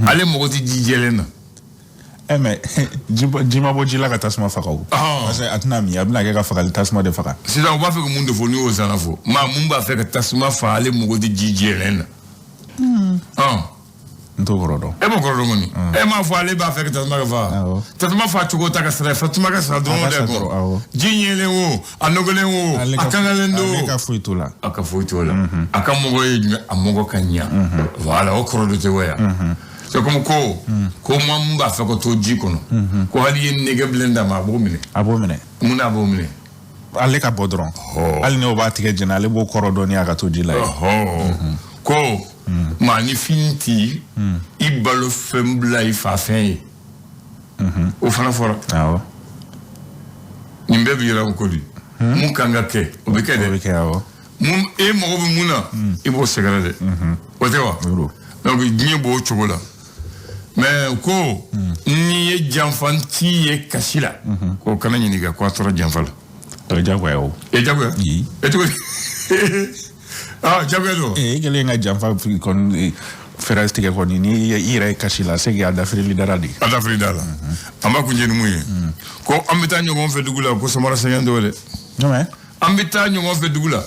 Ale mago tɛ ji jɛlen na. Eh mais ji ma bɔ ji la ka tasuma faga o. Parce que a tɛna min, a bɛna kɛ ka fagali tasuma de faga. Sisan u b'a fɛ ka mun de fɔ? N'i y'o zana fɔ, maa mun b'a fɛ ka tasuma faga, ale mago tɛ ji jɛlen na. N t'o kɔrɔ dɔn. E m'o kɔrɔ dɔn kɔni. E m'a fɔ ale b'a fɛ ka tasuma ka faga. Tasuma fa cogo ta ka sara, tasuma ka sa dɔrɔn de kɔ. Ji ɲɛlen o, a nɔgɔlen o, a kangalen don. Ale ka foyi t'o la. A ka foyi t'o la. A ka mɔgɔ ye jumɛn? A mɔgɔ ka ɲa. Voilà, o kɔrɔ dɔ tɛ wa yan. C'est comme ko maa mun b'a fɛ ka to ji kɔnɔ, ko hali ye nɛgɛ bilen d'a ma, a b'o minɛ. A b'o minɛ. Mun na a b'o minɛ? Ale ka bɔ dɔrɔn. Hali n'o b'a tigɛ jɛnɛ, ale b'o kɔrɔ dɔɔni a ka to ji la yen. Ko maanifin ti i balo fɛn bila i fa fɛn ye. O fana fɔra. Nin bɛɛ bɛ yira o ko di. Mun kan ka kɛ, o bɛ kɛ dɛ. O bɛ kɛ, awɔ. Mun e mago bɛ mun na, i b'o sɛgɛrɛ dɛ. O tɛ wa? Donc diɲɛ b'o cogo la. Mais ko n'i ye janfanci ye kasi la, k'o kana ɲininka ko a tora janfa la. O ye jagoya o. E jagoya? E cogo di? Ah, jagoya don. E kɛlen ka janfa kɔni fɛɛrɛ tigɛ kɔni, ni i yɛrɛ ye kasi la, se k'a dafirili dara de. A dafiri da la. An b'a kuncɛ ni mun ye? Ko an bɛ taa ɲɔgɔn fɛ dugu la, ko samara sɛgɛn tɛ o dɛ. Jumɛn? An bɛ taa ɲɔgɔn fɛ dugu la,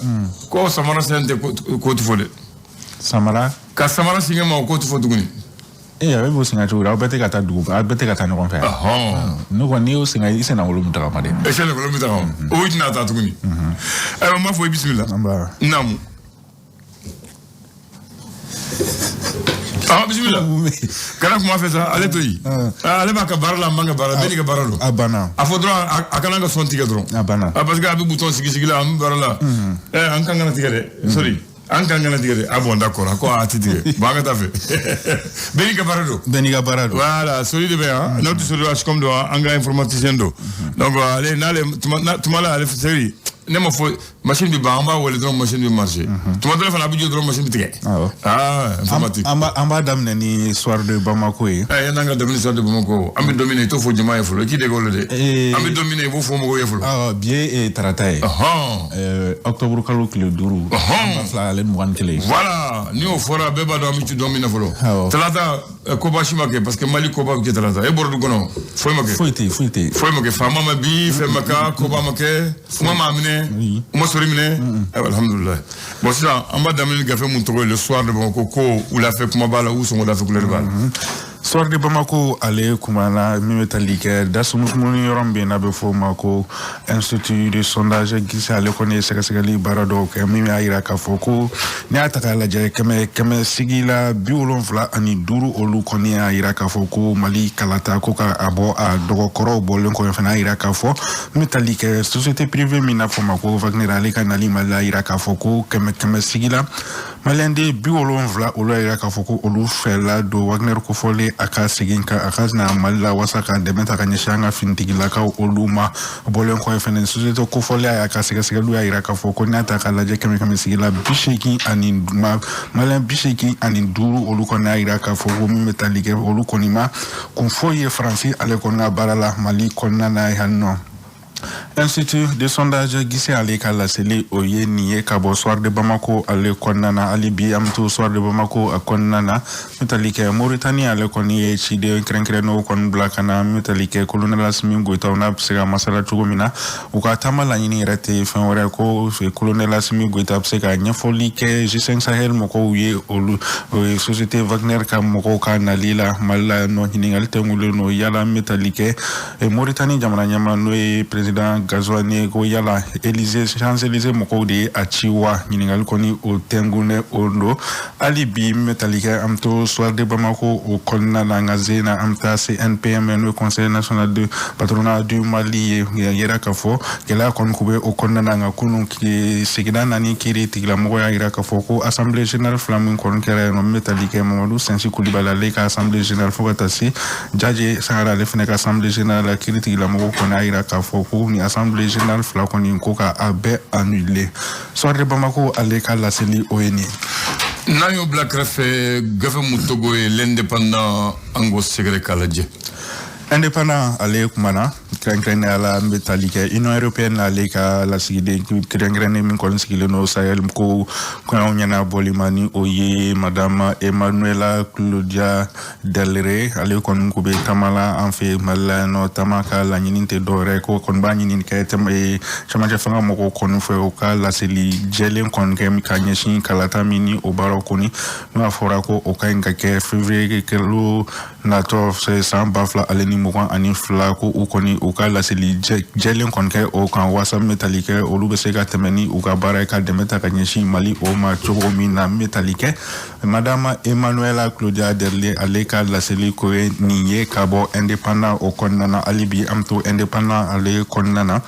ko samara sɛgɛn tɛ ko tɛ fɔ dɛ. Samara? Ka samara sɛgɛn ma, o ko tɛ fɔ tuguni. Ee, a bɛ b'o senga cogo di? Aw bɛɛ tɛ ka taa dugu, aw bɛɛ tɛ ka taa ɲɔgɔn fɛ. Ne kɔni, n'i y'o senga, i senna wolo min tagama dɛ. E senna wolo min tagama, o tɛna taa tuguni. Ayiwa, n b'a fɔ i bisimila. Naamu. Ah, bisimila. Kana kuma fɛ sa, ale to yen. Ale b'a ka baara la, an b'an ka baara, bɛɛ n'i ka baara don. A banna. A fɔ dɔrɔn a kana ka sɔn tigɛ dɔrɔn. A banna. Parce que a bɛ bouton sigi sigi la, an bɛ baara la. An kan kana tigɛ dɛ. Sorry. An kan kana tigɛ dɛ. Ah bon, d'accord. A ko a tɛ tigɛ. Bon, an ka taa fɛ. Bɛɛ n'i ka baara don. Bɛɛ n'i ka baara don. Voilà, sori de bɛ yan. N'aw tɛ sori Ascom don, an ka informaticien don. Donc ale n'ale tuma la ale seri ne ma fɔ machine bɛ ban, an b'a wele dɔrɔn, machine bɛ marcher. Tuma dɔ la fana a bɛ jɔ dɔrɔn, machine bɛ tigɛ. Ah, informatique. An b'a daminɛ ni Soir de Bamako ye. Eh, yan'an ka daminɛ Soir de Bamako, an bɛ don min na, i t'o fɔ jama ye fɔlɔ, i k'i dege o la dɛ. An bɛ don min na, i b'o fɔ mɔgɔw ye fɔlɔ. Awɔ, bi ye tarata ye. Octobre kalo tile 5. 2021. Voilà, ni o fɔra, bɛɛ b'a dɔn an bɛ don min na fɔlɔ. Talata koba si ma kɛ, parce que Mali koba bɛ kɛ talata. E bɔra du kɔnɔ, foyi ma kɛ. Foyi tɛ yen, foyi tɛ yen. Foyi ma kɛ, faama ma bi, fɛn ma kɛ, koba ma kɛ, kuma ma minɛ, u ma sori minɛ. Ayiwa, alhamdulilayi. Bon, sisan an b'a daminɛ ni gafe mun tɔgɔ ye Le Soir de Bamako, ko wulafɛ kuma b'a la, u sɔgɔmada fɛ couleur b'a la. Soir de Bamako ale kumana min bɛ tali kɛ da sumusumuni yɔrɔ min bɛ yen n'a bɛ fɔ o ma ko Institut de sondage Gise, ale kɔni ye sɛgɛsɛgɛli baara dɔw kɛ min y'a jira k'a fɔ ko n'i y'a ta k'a lajɛ, kɛmɛ sigi la 75, olu kɔni y'a jira k'a fɔ ko Mali kalata ko ka a bɔ a dɔgɔkɔrɔw bɔlen kɔfɛ fana, y'a jira k'a fɔ min bɛ tali kɛ société privée min n'a fɔ ma ko Wagner, ale ka nali Mali la, y'a jira k'a fɔ ko kɛmɛ sigi la maliyɛnden 70, olu y'a jira k'a fɔ ko olu fɛla don Wagner kofɔlen a ka segin ka a ka na Mali la walasa ka dɛmɛ ta ka ɲɛsin an ka finitigilakaw olu ma. Bɔlen kɔfɛ fɛnɛ, société kofɔlen a y'a ka sɛgɛsɛgɛliw y'a jira k'a fɔ ko n'a ta k'a lajɛ, kɛmɛ sigi la 80 ani maliyɛn 85, olu kɔni y'a jira k'a fɔ ko min bɛ tali kɛ olu kɔni ma kun foyi ye Faransi ale kɔni ka baara la Mali kɔnɔna na yan nɔ. Institut de sondage Gise ale ka laseli o ye nin ye ka bɔ Soir de Bamako ale kɔnɔna na. Hali bi an bɛ to Soir de Bamako a kɔnɔna na, min tali kɛ Mauritanie, ale kɔni ye ciden kɛrɛnkɛrɛnnenw kɔni bila ka na, min tali kɛ colonel Assimi Goïta n'a bɛ se ka masala cogo min na. U ka taama laɲini yɛrɛ tɛ fɛn wɛrɛ ko colonel Assimi Goïta bɛ se ka ɲɛfɔli kɛ G5 Sahel mɔgɔw ye, olu o ye société Wagner ka mɔgɔw ka nali la Mali la nɔ. Ɲininkali tɛnkulen don yala min tali kɛ Mauritanie jamana ɲɛmaa n'o ye président Ghazouani ye, ko yala Élysée, Champs-Élysées mɔgɔw de ye a ci wa? Ɲininkali kɔni o tɛnkunnen o don. Hali bi min bɛ tali kɛ, an bɛ to Soir de Bamako o kɔnɔna na, nka zen na an bɛ taa CNPM n'o ye Conseil national de patronat du Mali ye, yira k'a fɔ gɛlɛya kɔni kun bɛ o kɔnɔna na. Nka kunun sigida naani kiiri tigilamɔgɔ y'a jira k'a fɔ ko assemblée générale fila min kɔni kɛra yen nɔ, min bɛ tali kɛ Mamadu Sɛnsi Kulibali ale ka assemblée générale fo ka taa se Jaje Sangare ale fana ka assemblée générale la, kiiri tigilamɔgɔw kɔni y'a jira k'a fɔ ko nin assemblée générale fila kɔni ko ka a bɛɛ annulé. Soir de Bamako ale ka laseli o ye nin ye. N'an y'o bila kɛrɛfɛ, gafe mun tɔgɔ ye L'Indépendant, an k'o sɛgɛrɛ k'a lajɛ. Indépendant ale kumana, kɛrɛnkɛrɛnnenya la n bɛ tali kɛ Union européenne, ale ka lasigiden kɛrɛnkɛrɛnnen min kɔni sigilen don Sahel ko kɔɲɔw ɲɛnabɔli ma, ni o ye Madame Emmanuela Claudia Del Re. Ale kɔni ko bɛ taama la an fɛ Mali la yan nɔ. Taama ka laɲini tɛ dɔwɛrɛ ko kɔni b'a ɲini kɛ cɛmancɛ fanga mɔgɔw kɔni fɛ, u ka laseli jɛlen kɔni kɛ ka ɲɛsin kalata min ni o baaraw kɔni n'a fɔra ko o ka ɲi ka kɛ février kalo natɔ san 2022, ko u kɔni u ka laseli jɛlen kɔni kɛ o kan, waasa min bɛ tali kɛ olu bɛ se ka tɛmɛ ni u ka baara ye, ka dɛmɛ ta ka ɲɛsin Mali o ma cogo min na. Min bɛ tali kɛ Madame Emmanuela Claudia Del Re, ale ka laseli ko ye nin ye ka bɔ Indépendant o kɔnɔna na. Hali bi an bɛ to Indépendant ale kɔnɔna na.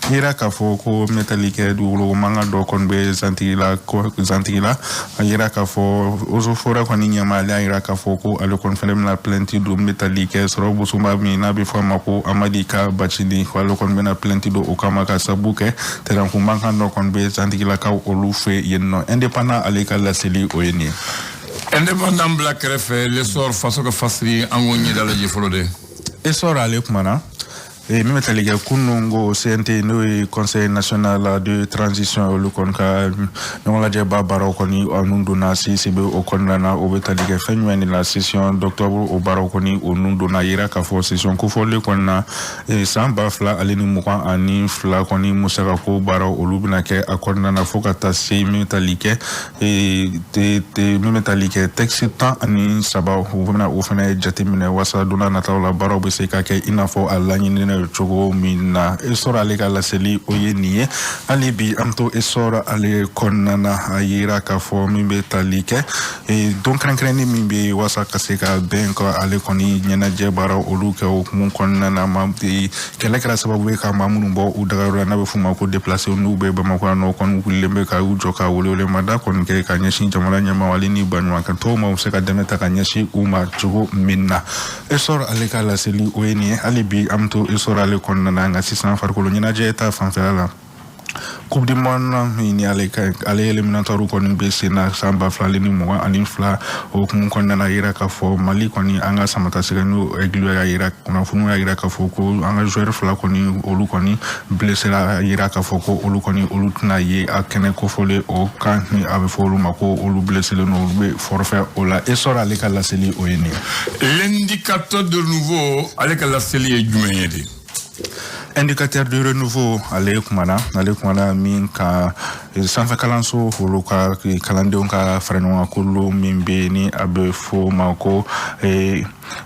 Yira k'a fɔ ko min bɛ tali kɛ dugukolo mankan dɔ kɔni bɛ Zantigila, Zantigila a yira k'a fɔ eaux et forêts kɔni ɲɛma, ale y'a yira k'a fɔ ko ale kɔni fɛnɛ bɛna plainte don min bɛ tali kɛ sɔrɔ bosoba min n'a bɛ fɔ a ma ko Amadi Ka Bacili, ko ale kɔni bɛna plainte don o kama ka sabu kɛ terrain ko mankan dɔ kɔni bɛ Zantigilakaw olu fɛ yen nɔ. Indépendant ale ka laseli o ye nin ye. Indépendant bila kɛrɛfɛ, L'Essor, faso ka fasiri, an k'o ɲɛda lajɛ fɔlɔ dɛ. Essor ale kumana min bɛ tali kɛ kunun ko CNT, n'o ye Conseil national de transition, olu kɔni ka ɲɔgɔnlajɛba baaraw kɔni nun donna CICB o kɔnɔna na. O bɛ tali kɛ fɛn jumɛn de la? Session d'octobre o baaraw kɔni o nun donna. Yira k'a fɔ session kofɔlen kɔni na, san 2022 kɔni musakako baaraw olu bɛna kɛ a kɔnɔna na, fo ka taa se min bɛ tali kɛ texte 13, u bɛna o fana jateminɛ waasa don n'a nataw la baaraw bɛ se ka kɛ i n'a fɔ a laɲininen cogo min na. Essor ale ka laseli o ye nin ye. Hali bi an to Essor ale kɔnɔna na, a yira k'a fɔ min bɛ tali kɛ don kɛrɛnkɛrɛnnin min bɛ waasa ka se ka bɛn ka ale kɔni ɲɛnajɛ baaraw olu kɛ o hukumu kɔnɔna na, ma kɛlɛ kɛra sababu ye ka maa minnu bɔ u dagayɔrɔ la, n'a bɛ f'u ma ko déplacé, n'u bɛ Bamakɔ yan nɔ, kɔni wulilen bɛ ka u jɔ ka welewele kɔni kɛ ka ɲɛsin jamana ɲɛmaaw ale ni baɲumankɛ tɔw ma, u bɛ se ka dɛmɛ ta ka ɲɛsin u ma cogo min na. Essor ale ka laseli o ye nin ye. Hali bi an bɛ to Essor ale kɔnɔna na, nka sisan farikolo ɲɛnajɛ ta fanfɛla la, Coupe du monde min ni ale ka ale éliminatoire kɔni bɛ sen na san 2022, o hukumu kɔnɔna na, yira k'a fɔ Mali kɔni an ka samata sɛgɛ n'o Aigle y'a yira, kunnafoniw y'a yira k'a fɔ ko an ka joueur fila kɔni olu kɔni blessé ra. Yira k'a fɔ ko olu kɔni olu tɛna ye a kɛnɛ kofɔlen o kan, ni a bɛ fɔ olu ma ko olu blessé len don, olu bɛ forfait o la. Essor ale ka laseli o ye nin ye. L'Indicateur de Renouveau ale ka laseli ye jumɛn ye de? Indicateur de Renouveau ale kumana min ka sanfɛ kalanso olu ka kalandenw ka fara ɲɔgɔn kan kulu min bɛ yen, ni a bɛ fɔ o ma ko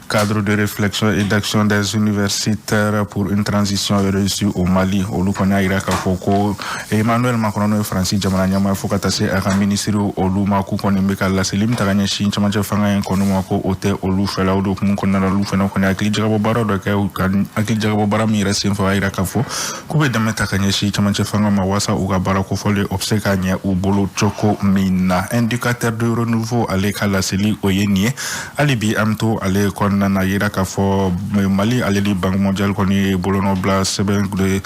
Cadre de réflexion et d'action des universitaires pour une transition réussie au Mali, olu kɔni y'a yira k'a fɔ ko Emmanuel Macron, n'o ye Faransi jamana ɲɛmaa ye, fo ka taa se a ka minisiri olu ma, k'u kɔni bɛ ka laseli min ta ka ɲɛsin cɛmancɛ fanga in kɔni ma, ko o tɛ olu fɛla. O de hukumu kɔnɔna la, olu fana kɔni hakili jagabɔ baara dɔ kɛ. U ka hakili jagabɔ baara min yɛrɛ senfɛ, o y'a yira k'a fɔ k'u bɛ dɛmɛ ta ka ɲɛsin cɛmancɛ fanga ma waasa u ka baara kofɔlen o bɛ se ka ɲɛ u bolo cogo min na. Indicateur de Renouveau ale ka laseli o ye nin ye. Hali bi an bɛ to ale kɔnɔna na, yira k'a fɔ Mali ale ni Banque mondiale kɔni ye bolonɔbila sɛbɛn de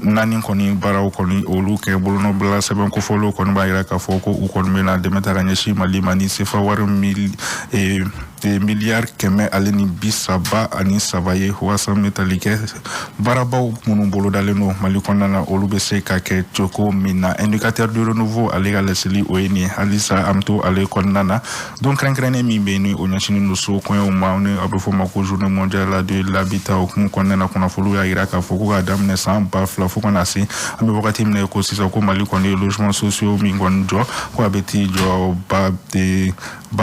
naani kɔni baaraw kɔni olu kɛ. Bolonɔbila sɛbɛn kofɔlenw kɔni b'a yira k'a fɔ ko u kɔni bɛna dɛmɛ ta ka ɲɛsin Mali ma ni sefa wari miliyari 133 ye, waasa min bɛ tali kɛ baarabaw minnu bolodalen don Mali kɔnɔna na, olu bɛ se ka kɛ cogo min na. Indicateur de Renouveau ale ka laseli o ye nin ye. Halisa an bɛ to ale kɔnɔna na, don kɛrɛnkɛrɛnnen min bɛ yen ni o ɲɛsinnen don so kɔɲɔw ma, ni a bɛ fɔ o ma ko Journée mondiale de l'habitat, o hukumu kɔnɔna na, kunnafoniw y'a yira k'a fɔ ko k'a daminɛ san 2000 fo ka na se an bɛ wagati min na ko sisan, ko Mali kɔni ye logement sociaux min kɔni jɔ, ko a bɛ t'i jɔ ba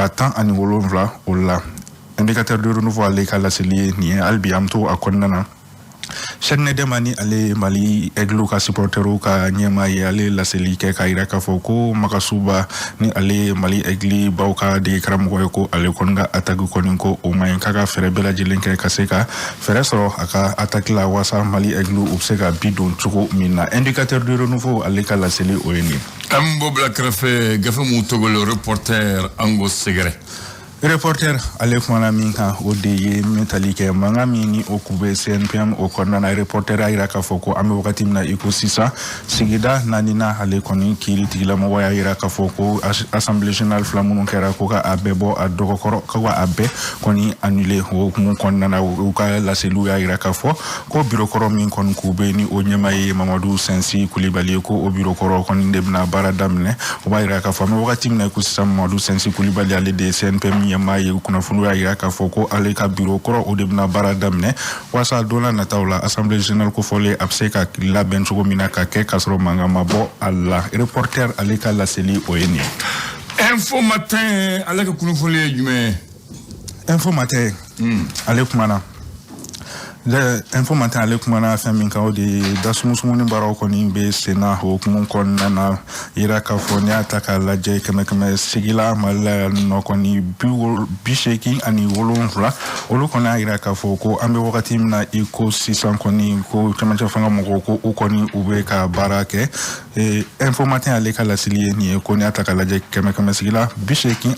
17 o la. Indicateur de Renouveau ale ka laseli ye nin ye. Hali bi an bɛ to a kɔnɔna na, Cheikh Nedema, ni ale ye Mali Aigle ka supporterw ka ɲɛmaa ye, ale laseli kɛ k'a yira k'a fɔ ko Magasuba, ni ale ye Mali Aigle baw ka dege karamɔgɔ ye, ko ale kɔni ka attaque kɔni ko o man ɲi, k'a ka fɛɛrɛ bɛɛ lajɛlen kɛ ka se ka fɛɛrɛ sɔrɔ a ka attaque la waasa Mali Aigle u bɛ se ka bi don cogo min na. Indicateur de Renouveau ale ka laseli o ye nin ye. An b'o bila kɛrɛfɛ, gafe mun tɔgɔ Le Reporter, an k'o sɛgɛrɛ. Reporter ale kumana min kan, o de ye min tali kɛ mankan min ni o kun bɛ CNPM o kɔnɔna na. Reporter y'a yira k'a fɔ ko an bɛ wagati min na i ko sisan, sigida naaninan ale kɔni kiiri tigilamɔgɔ y'a yira k'a fɔ ko assemblée générale fila minnu kɛra, ko ka a bɛɛ bɔ a dɔgɔkɔrɔ, ko ka a bɛɛ kɔni annulé. O hukumu kɔnɔna na, u ka laseliw y'a yira k'a fɔ ko bureau kɔrɔ min kɔni k'u bɛ ni o ɲɛmaa ye Mamadu Sɛnsi Kulibali ye, ko o bureau kɔrɔ kɔni de bɛna baara daminɛ. O b'a yira k'a fɔ an bɛ wagati min na i ko sisan, Mamadu Sɛnsi Kulibali, ale de ye CNPM ɲɛmaa ye. Kunnafoniw y'a yira k'a fɔ ko ale ka bureau kɔrɔ, o de bɛna baara daminɛ walasa don n'a nataw la, assemblée générale kofɔlen a bɛ se ka labɛn cogo min na ka kɛ k'a sɔrɔ mankan ma bɔ a la. Reporter ale ka laseli, o ye nin ye. Info Matin, ale ka kunnafoni ye jumɛn ye? Info Matin ale kumana, Info Matin ale kumana fɛn min kan, o de ye dasumusumuni baaraw kɔni bɛ sen na. O hukumu kɔnɔna na, yira k'a fɔ n'i y'a ta k'a lajɛ, kɛmɛ kɛmɛ sigila Mali la yan nɔ kɔni, 87, olu kɔni y'a yira k'a fɔ ko an bɛ wagati min na i ko sisan kɔni, ko cɛmancɛ fanga mɔgɔw ko u kɔni u bɛ ka baara kɛ. Info Matin ale ka laseli ye nin ye, ko n'i y'a ta k'a lajɛ, kɛmɛ kɛmɛ sigila 87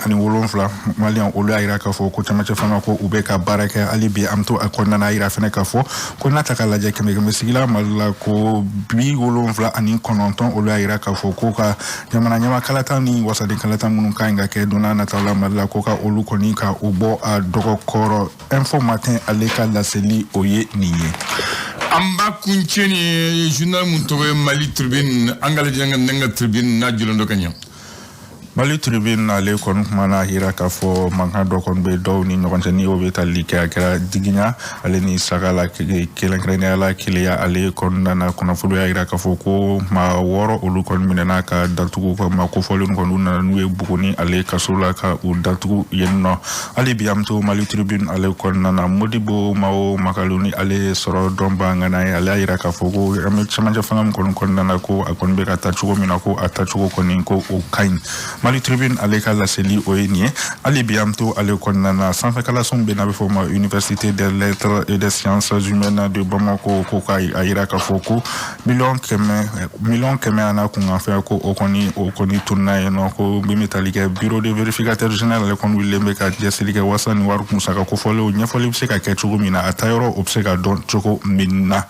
maliyɛn, olu y'a yira k'a fɔ ko cɛmancɛ fanga ko u bɛ ka baara kɛ hali bi. An bɛ to a kɔnɔna na, a yira fɛnɛ k'a fɔ ko n'a ta k'a lajɛ, kɛmɛ kɛmɛ sigila Mali la ko 79, olu y'a yira k'a fɔ ko ka jamana ɲɛma kalata ni wasaden kalata minnu ka ɲi ka kɛ don n'a nataw la Mali la, ko ka olu kɔni ka u bɔ a dɔgɔkɔrɔ. Info Matin ale ka laseli, o ye nin ye. An b'a kuncɛ ni journal mun tɔgɔ ye Mali Tribune. An ka lajɛ an ka Tribune n'a jɔlen dɔ ka ɲɛ. Mali Tribune ale kɔni kumana yira k'a fɔ mankan dɔ kɔni bɛ dɔw ni ɲɔgɔn cɛ ni o bɛ tali kɛ, a kɛra Digiɲa ale ni Saga la, kɛrɛnkɛrɛnnenya la Keleya ale kɔnɔna na. Kunnafoni y'a yira k'a fɔ ko maa wɔɔrɔ, olu kɔni minɛna ka datugu, ka maa kofɔlenw kɔni, u nana n'u ye Buguni ale kaso la ka u datugu yen nɔ. Hali bi an bɛ to Mali Tribune ale kɔnɔna na. Modibo Mao Makalou, ni ale ye sɔrɔ dɔnba ŋana ye, ale y'a yira k'a fɔ ko an bɛ cɛmancɛ fanga min kɔni kɔnɔna na, ko a kɔni bɛ ka taa cogo min na, ko a taacogo kɔni, ko o ka ɲi. Mali Tribune ale ka laseli, o ye nin ye. Hali bi an to ale kɔnɔna na, sanfɛ kalanso bɛ n'a bɛ fɔ o ma Université des lettres et des sciences humaines de Bamako, ko ka a yira k'a fɔ ko 100 000 000 a n'a kunkanfɛn, ko o kɔni tununa yen nɔ. Ko min bɛ tali kɛ bureau de vérificateur général, ale kɔni wulilen bɛ ka cɛsiri kɛ walasa nin wari musaka kofɔlenw ɲɛfɔli bɛ se ka kɛ cogo min na, a taayɔrɔ o bɛ se ka dɔn cogo min na.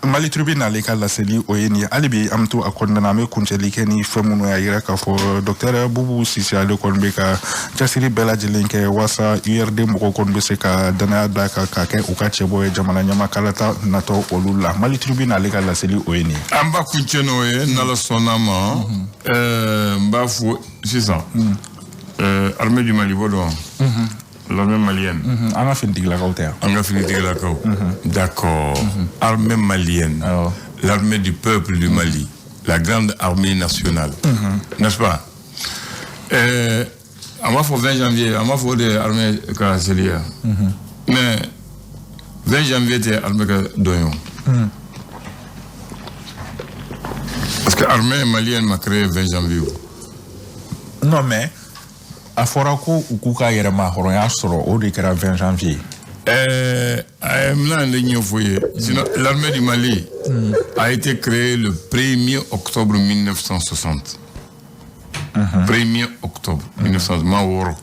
Mali Tribune ale ka laseli, o ye nin ye. Hali bi an bɛ to a kɔnɔna na, an bɛ kuncɛli kɛ ni fɛn minnu ye, a yira k'a fɔ docteur Bubu Sise ale kɔni bɛ ka cɛsiri bɛɛ lajɛlen kɛ walasa URD mɔgɔw kɔni bɛ se ka danaya da kan ka kɛ u ka cɛbɔ ye jamana ɲɛma kalata natɔ olu la. Mali Tribune ale ka laseli, o ye nin ye. An b'a kuncɛ n'o ye, n'Ala sɔnna ma. N b'a fɔ sisan, armée du Mali b'o dɔn, l'armée malienne. An ka finitigilakaw tɛ yan? An ka finitigilakaw, d'accord. Armée malienne, l'armée du peuple du Mali, la grande armée nationale, n'est-ce pas? An b'a fɔ 20 janvier, an b'a fɔ o de ye armée ka seli ye, mais 20 janvier tɛ armée ka don ye o, parce que armée malienne ma créé 20 janvier o. Non, mais a fɔra ko u k'u ka yɛrɛma hɔrɔnya sɔrɔ, o de kɛra 20 janvier. N bɛna ne ɲɛfɔ ye. Sinon, l'armée du Mali a été créée le 1er octobre 1960. 1er octobre 1960, maa wɔɔrɔ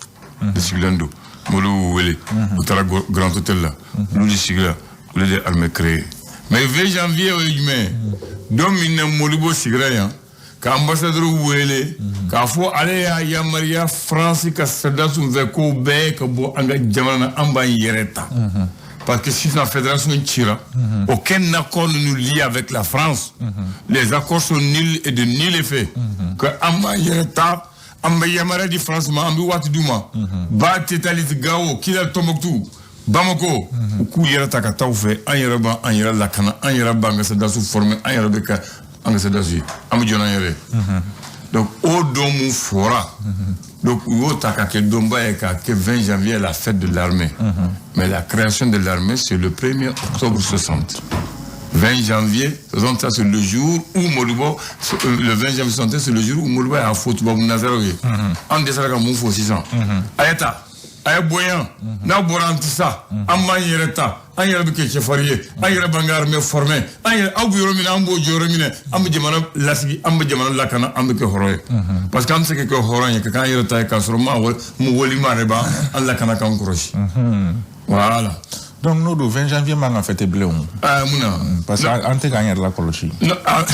de sigilen don. Molu y'u wele, u taara Grand Hôtel la, olu de sigila, olu de armée créée. Mais 20 janvier, o ye jumɛn ye? Don min na Modibo sigira yan ka ambassadeur wele k'a fɔ ale y'a yamaruya France ka sɔrɔdasiw fɛ k'o bɛɛ ka bɔ an ka jamana na, an b'an yɛrɛ ta. Parce que sisan fédération cira, aucun accord ne nous lie avec la France. Les accords sont nuls et de nul effet. Que an b'an yɛrɛ ta, an bɛ yamaruya di France ma, an bɛ waati d'u ma. Ba Tetalit, Gao, Kidal, Tombouctou, Bamako, u k'u yɛrɛ ta ka taa u fɛ, an yɛrɛ b'an an yɛrɛ lakana, an yɛrɛ b'an ka sɔrɔdasiw former, an yɛrɛ bɛ ka an ka sɔrɔdasiw ye, an bɛ jɔ n'an yɛrɛ ye. Donc o don mun fɔra, donc u y'o ta ka kɛ donba ye, k'a kɛ 20 janvier, la fête de l'armée. Mais la création de l'armée, c'est le 1er octobre 60. 20 janvier 60, ça c'est le jour où Modibo, le 20 janvier 61, c'est le jour où Modibo y'a fɔ tubabu nazaraw ye. An dɛsɛra ka mun fɔ sisan? A ye taa, a ye taa. A ye bonya n'a bɔra, an tɛ sa, an b'an yɛrɛ ta, an yɛrɛ bɛ kɛ cɛfarin ye, an yɛrɛ b'an ka armée former, an yɛrɛ, aw bɛ yɔrɔ min na, an b'o jɔyɔrɔ minɛ, an bɛ jamana lasigi, an bɛ jamana lakana, an bɛ kɛ hɔrɔn ye, parce que an bɛ se ka kɛ hɔrɔn ye ka k'an yɛrɛ ta ye, k'a sɔrɔ maa mu wali maa de b'an an lakana k'an kɔlɔsi. Voilà. Donc n'o don, 20 janvier man ka fêter bilen o. Aa, mun na? Parce que an tɛ k'an yɛrɛ lakɔlɔsi. Non, ah,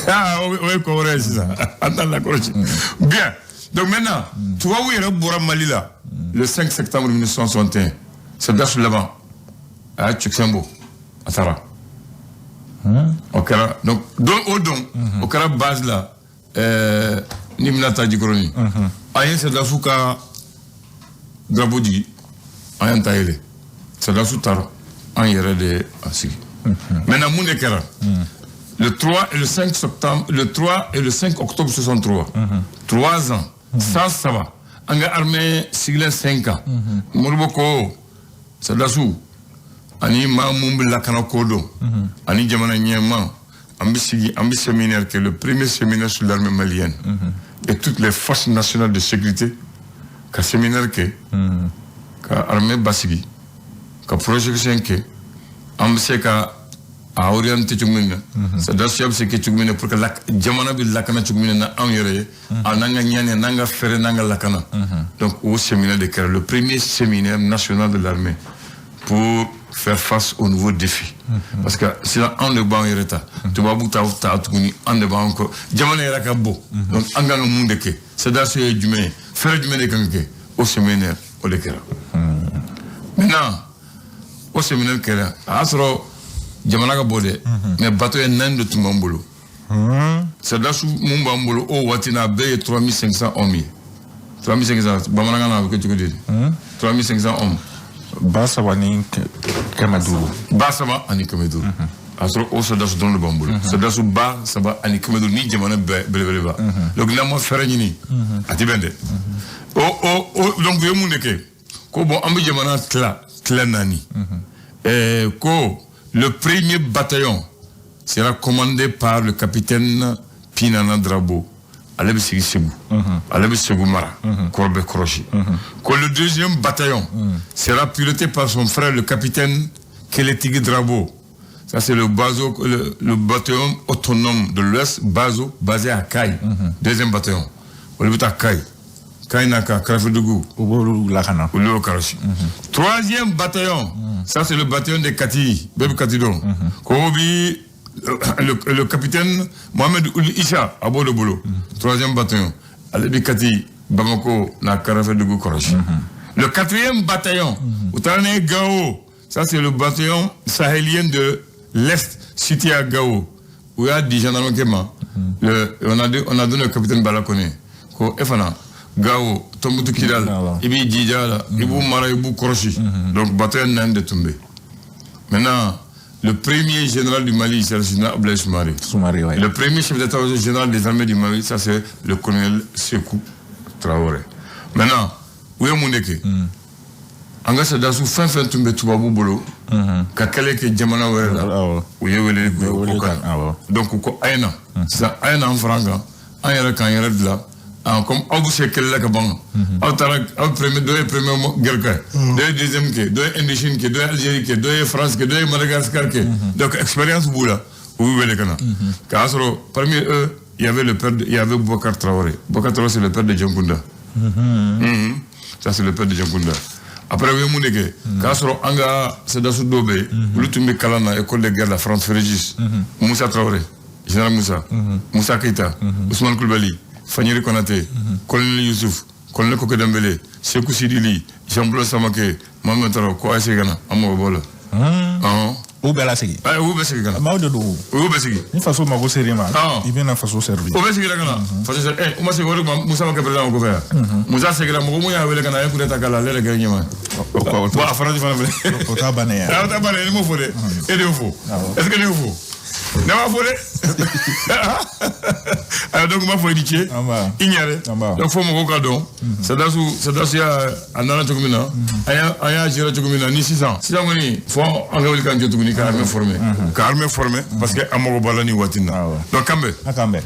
ah, o ye ko wɛrɛ ye sisan, an t'an lakɔlɔsi. Bien, donc maintenant, tubabu yɛrɛ bɔra Mali la le 5 septembre 1961. Sɔrɔdasi laban a y'a cɛkisɛn bɔ, a taara. O kɛra donc don o don, o kɛra base la, n'i bɛna taa Jikɔrɔni, an ye sɔrɔdasiw ka drapeau jigi, an y'an ta yɛlɛ, sɔrɔdasiw taara, an yɛrɛ de ye a sigi. Maintenant, mun de kɛra le 3 et le 5 septembre, le 3 et le 5 octobre 63, 3 ans, 103, an ka armée sigilen 5 ans, Modibo ko sɔrɔdasiw ani maa mun bɛ lakana ko dɔn ani jamana ɲɛmaa, an bɛ sigi, an bɛ séminaire kɛ, le premier séminaire sur l'armée malienne et toutes les forces nationales de sécurité, ka séminaire kɛ ka armée basigi, ka projection kɛ, an bɛ se ka a orienté cogo min na, sɔrɔdasiya bɛ se kɛ cogo min na pour que jamana bɛ lakana cogo min na anw yɛrɛ ye, a n'an ka ɲani, n'an ka fɛɛrɛ, n'an ka lakana. Donc o séminaire de kɛra le premier séminaire national de l'armée pour faire face aux nouveaux défis, parce que sisan anw de b'an yɛrɛ ta, tubabu t'aw ta tuguni, an de b'an kɔ, jamana yɛrɛ ka bon. Donc an kan ka mun de kɛ? Sɔrɔdasiya ye jumɛn ye? Fɛɛrɛ jumɛn de kan ka kɛ? O séminaire o de kɛra. Maintenant, o séminaire kɛra, a y'a sɔrɔ jamana ka bɔ dɛ, mais bateau ye naani de tun b'an bolo. Sɔrɔdasiw mun b'an bolo o waati n'a bɛɛ ye 3500 hommes ye. 3500, bamanankan na a bɛ kɛ cogo di? 3500 hommes. 3500. 3500. A sɔrɔ o sɔrɔdasi dɔrɔn de b'an bolo, sɔrɔdasiw 3500 ni jamana bɛɛ belebeleba. Donc n'an ma fɛɛrɛ ɲini, a ti bɛn dɛ. O donc u ye mun de kɛ? Ko bon, an bɛ jamana tila tila naani. Ko le premier bataillon sera commandé par le capitaine Pinana Drabo, ale bɛ sigi Segu, ale bɛ Segu mara, kɔrɔ bɛ kɔlɔsi. Ko le deuxième bataillon sera piloté par son frère, le capitaine Keletigi Drabo. Ça, c'est le, baso, le bataillon autonome de l'Ouest, Baso, basé à Kayes. Deuxième bataillon. O bɛ taa Kayes. Kayes n'a ka Karafadugu. U b'olu lakana. Olu y'o kɔlɔsi. Troisième bataillon, ça, c'est le bataillon de Kati, bɛɛ bɛ Kati dɔn. Ko bi le capitaine Mohamed Ould Issa a b'o de bolo. Troisième bataillon, ale bi Kati, Bamako n'a Karafadugu kɔlɔsi. Le quatrième bataillon, u taara n'a ye Gao. Ça, c'est le bataillon sahélien de l'Est situé à Gao. U y'a di gendarme ma. On a donné au capitaine Bala Kone. Ko e fana, Gao, Tombouctou, Kidal, i b'i jija a la, i b'u mara, i b'u kɔlɔsi. Donc bataillon naani de tun bɛ. Maintenant, le premier général du Mali, c'est le général Abdoulaye Soumaré. Soumaré, ouais. Le premier chef d'état-major général des armées du Mali, ça, c'est le colonel Sékou Traoré. Maintenant, u ye mun de kɛ? An ka sɔrɔdasiw fɛn fɛn tun bɛ tubabu bolo ka kɛlɛ kɛ jamana wɛrɛ la, u ye wele k'u kan. Donc ko a ye na sisan, a ye na an fara an kan, an yɛrɛ k'an yɛrɛ dilan. Ah, comme aw bɛ se kɛlɛ la ka ban, aw taara, aw premier, dɔ ye premier guerre kɛ, dɔ ye deuxième kɛ, dɔ ye Indochine kɛ, dɔ ye Algérie kɛ, dɔ ye France kɛ, dɔ ye Madagascar kɛ. Donc expérience b'u la, u b'u wele ka na. K'a sɔrɔ parmi eux, il y avait le père de, il y avait Boubacar Traoré. Boubacar Traoré, c'est le père de Dioncounda. Ça, c'est le père de Dioncounda. Après, u ye mun de kɛ? K'a sɔrɔ an ka sɔrɔdasi dɔw bɛ yen, olu tun bɛ kalan na école de guerre la, France Frégis, Moussa Traoré, général Moussa, Moussa Keita, Ousmane Koulibaly, Fanyeri Konaté, colonel Youssouf, colonel Koke Dembélé, Sekou Sidili, Jean-Paul Samake, Mohamed Traoré, ko a ye segin ka na, an mago b'o la. U bɛɛ lasegin. U bɛɛ segin ka na. Maaw de don. U y'u bɛɛ segin. Ni faso mago ser'i ma, i bɛna faso servir. O bɛɛ seginna ka na faso u ma segin, o de ma Musa ma kɛ président o kɔfɛ yan. Musa seginna, mɔgɔ mun y'a wele ka na, a ye coup d'état k'a la, ale yɛrɛ kɛra ɲɛmaa ye. Bon, a faransi fana filɛ. O t'a bannen ye. O t'a bannen ye, ne m'o fɔ dɛ, e de y'o fɔ. Est ce que ne y'o fɔ? Ne m'a fɔ dɛ. Ayiwa, donc n b'a fɔ i ni ce. I ɲɛrɛ. Donc fo mɔgɔw ka dɔn sɔrɔdasiw y'a a nana cogo min na, an y'a gérer cogo min na ni sisan. Sisan kɔni, fo an ka wuli k'an jɔ tuguni ka armée former, ka armée former, parce que an mago b'a la nin waati in na. Donc kan bɛn. A k'an bɛn.